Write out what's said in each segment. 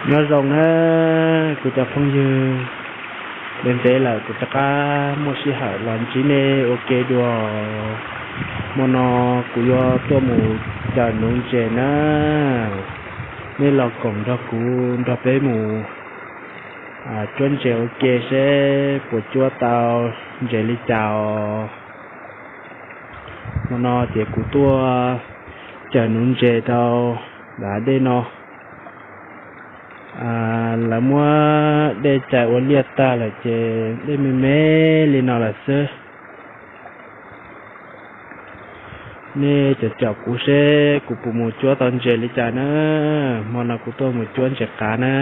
Nyob zoo na kuv cov phooj ywg, ntev ntev lawm kuv rov qab muaj sij hawm los ntsib nej ua ke dua. Hmo no kuv yuav tuaj mus cawm nuv ntses na. Nej los koom nrog kuv nrog peb mus cuab ntses ua ke seb puas cuab tau ntses li cas os. Hmo no ces kuv tuaj cawm nuv ntses rau nram dej no. Lawv muab dej cais ua liaj tag lawm ces dej me me li no lawm xwb. Nej caum caum kuv seb kuv puas mus cuab tau ntses li cas na. Hmo no kuv tuaj mus cuab ntses qav na.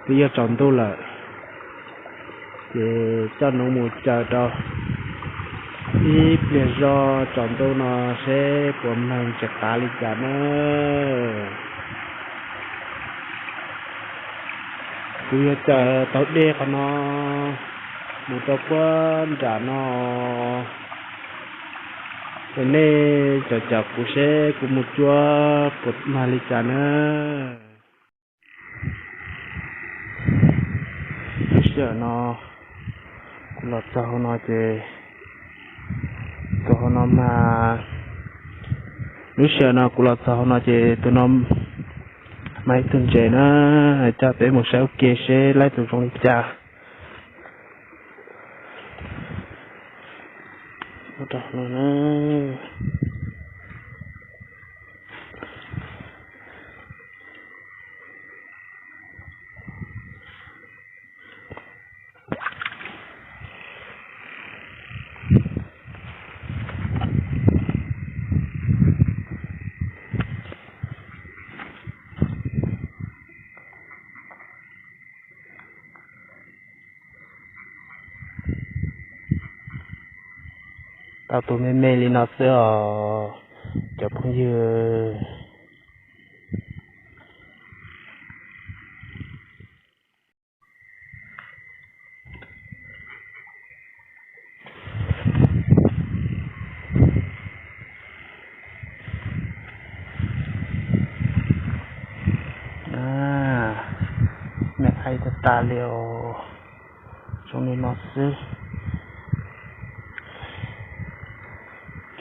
Twb yuav tsaus ntuj lawm, ces coj nuv mus cawm rau ib pliag zog tsaus ntuj no seb puas mag ntses qav li cas na. Kuv yuav cawm taug dej qhov no mus rau puag nram no, ces nej caum caum kuv seb kuv mus cuab puas mag li cas na. Lub sij hawm no kuv los txog hauv no ces, tus hauv no mas, lub sij hawm no kuv los txog hauv no ces tus no mag ib tug ntses na, coj peb mus saib ua ke seb laib tus zoo li cas. Tau tus me me li no xwb os cov phooj ywg. Me aib tag tas li os. Zoo li no xwb.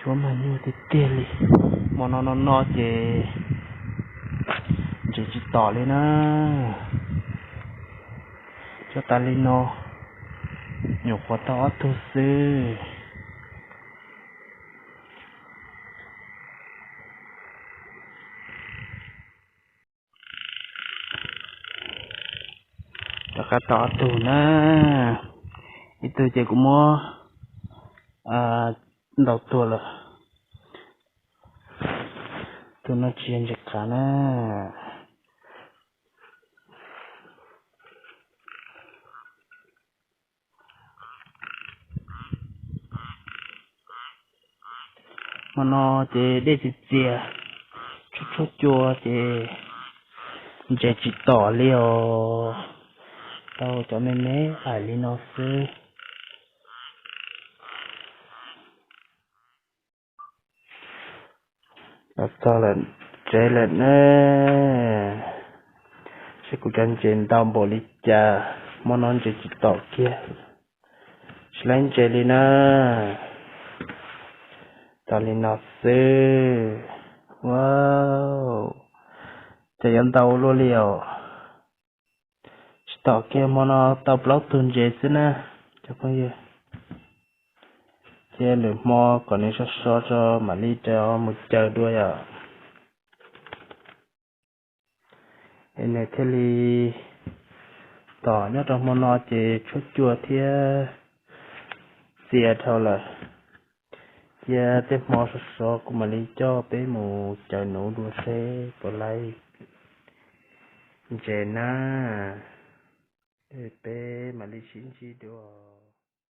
Cuab mag nyuaj tiag tiag li. Hmo no no no ces ntses tsis tom li na. Cuab tas li no, nyuam qhuav tau ob tug xwb. Rov qab tau ob tug na. Ib tug ces kuv muab ntaus tuag lawm. Tus no tsis yog ntses qav na. Hmo no ces dej txias txias, tshuab tshuab cua ces ntses tsis tom li os. Tau cov me me aim li no xwb. Los txog lawm tsev lawm na. Seb kuv cov ntses ntau npaum li cas, hmo no ntses tsis tom kiag, tsis laib ntses li na. Tau li no xwb. Wow, ces yuav ntau luaj li os. Tsis tom kiag, hmo no tau plaub tug ntses xwb na cov phooj ywg. Cia lwm hmo kom nws sov sov tso mam li rov mus cawm dua yom. Es nws thiaj li tom, nyob rau hmo no ces tshuab cua thiab txias dhau lawm. Cia tej hmo sov sov kuv mam li coj peb mus cawm nuv dua seb puas laib ntses na. Peb mam li sib ntsib dua.